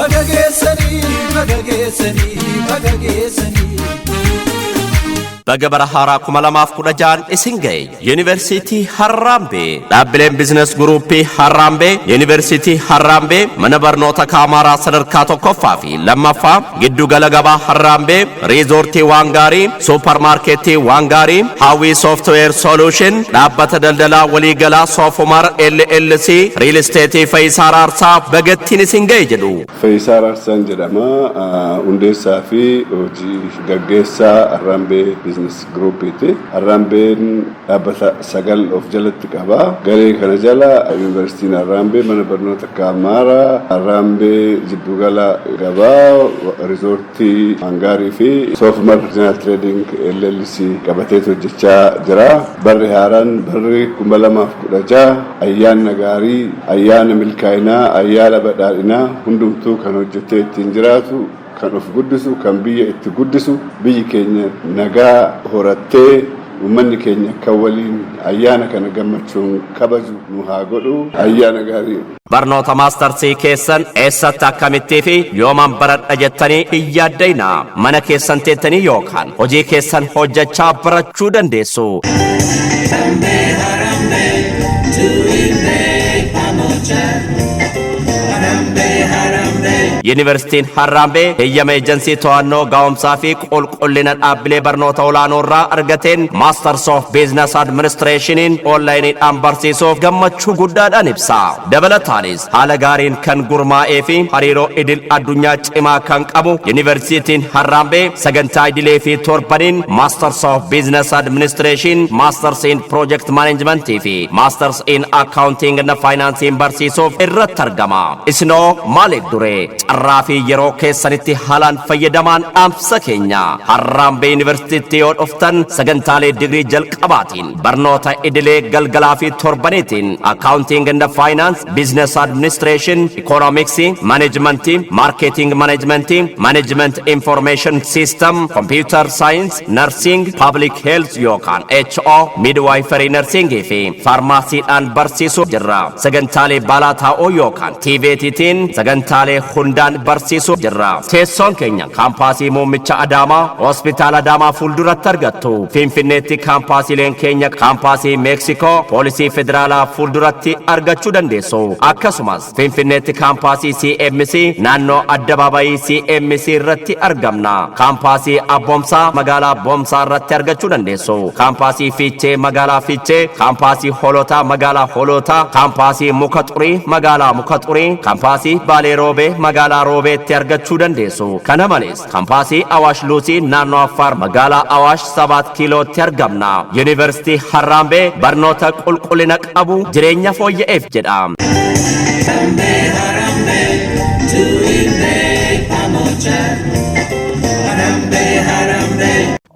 Baga geessanii, baga geessanii, baga geessanii. Baga bara haaraa 2016 isin ga'e. Yuunivarsiitii Harraambee. Dhaabbileen business groupii Harraambee, Yuunivarsiitii Harraambee, mana barnoota Kaamaaraa sadarkaa tokkoffaa fi lammaffaa, giddugala gabaa Harraambee, riizoortii Waangaarii, suuparmaarkeetii Waangaarii, Haawii Software Solution, dhaabbata daldalaa waliigalaa Soofumar LLC, real estateii Faayisaa Raarsaa bagattiin isin ga'e jedhu. Faayisaa Raarsaan jedhama. Hundeessaa fi hojii gaggeessaa Harraambee Business Groupiiti. Harraambeen dhaabbata sagal of jalatti qaba. Garee kana jala Yuunivarsiitiin Harraambee, mana barnoota Kaamaaraa, Harraambee jiddugala gabaa, riizoortii Hangaarii fi Soofumar General Trading LLC qabateetu hojjechaa jira. Barri haaraan barri 2016 ayyaana gaarii, ayyaana milkaa'inaa, ayyaana badhaadhinaa, hundumtuu kan hojjetee ittiin jiraatu, kan of guddisu, kan biyya itti guddisu, biyyi keenya nagaa horattee uummanni keenya kan waliin ayyaana kana gammachuun kabaju nu haa godhu. Ayyaana gaarii. Barnoota maastarsii keessan eessatti, akkamittii fi yooman baradha jettanii hin yaaddayna. Mana keessan teettanii yookaan hojii keessan hojjechaa barachuu dandeessu. Harambe, harambe, tuimbe pamoja. Harambe, harambe. Yuunivarsiitiin Harraambee heeyyama eejansii to'annoo gaa'umsaa fi qulqullina dhaabbilee barnoota olaanoo irraa argateen Masters of Business Administrationiin onlineiidhaan barsiisuuf gammachuu guddaadhaan ibsa. Dabalataanis haala gaariin kan gurmaa'ee fi hariiroo idil addunyaa cimaa kan qabu Yuunivarsiitiin Harraambee sagantaa idilee fi torbaniin Masters of Business Administration, Masters in Project Management fi Masters in Accounting and Financing barsiisuuf irratti argama. Isinoo maaliif dure? Carraa fi yeroo keessanitti haalaan fayyadamaan dhaamsa keenya. Harraambee Yuunivarsiitiitti yoo dhuftan sagantaalee digrii jalqabaatiin barnoota idilee galgalaa fi torbaniitiin Accounting and Finance, Business Administration, Economics, Management, Marketing Management, Management Information System, Computer Science, Nursing, Public Health yookaan HO, Midwifery Nursing fi Faarmaasiidhaan barsiisuu jirra. Sagantaalee baalaa taa'oo yookaan TVETtiin sagantaalee hundaan barsiisuu jirra. Teessoon keenya kaampaasii muummicha Adaamaa, Hospitaala Adaamaa fuulduratti argattu. Finfinneetti kaampaasiileen keenya kaampaasii Meeksikoo, Poolisii Federaalaa fuulduratti argachuu dandeessu. Akkasumas Finfinneetti kaampaasii CMC, naannoo addabaabayii CMC irratti argamna. Kaampaasii Abboomsaa, magaalaa Abboomsaa irratti argachuu dandeessu. Kaampaasii Fiichee, magaalaa Fiichee, kaampaasii Holotaa, magaalaa Holotaa, kaampaasii Muka Xurii, magaalaa Muka Xurii, kaampaasii Baalee Roobee, magaalaa Roobeetti argachuu dandeessu. Kana malees kaampaasii Awaash Luusii, naannoo Affaar, magaalaa Awaash 7 kiilootti argamna. Yuunivarsiitii Harraambee, barnoota qulqullina qabu jireenya fooyya'eef jedha. Harambe, harambe, tuimbe pamoja. Harambe, harambe.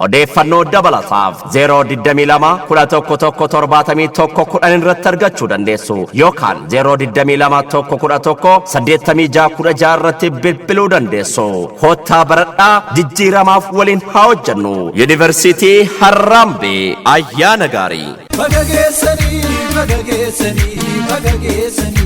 Odeeffannoo dabalataaf 022 11 1 71 10 irratti argachuu dandeessu yookaan 022 1 11 86 16 irratti bilbiluu dandeessu. Kottaa baradhaa, jijjiiramaaf waliin haa hojjennu. Yuunivarsiitii Harraambee, ayyaana gaarii. Baga geessanii, baga geessanii, baga geessanii.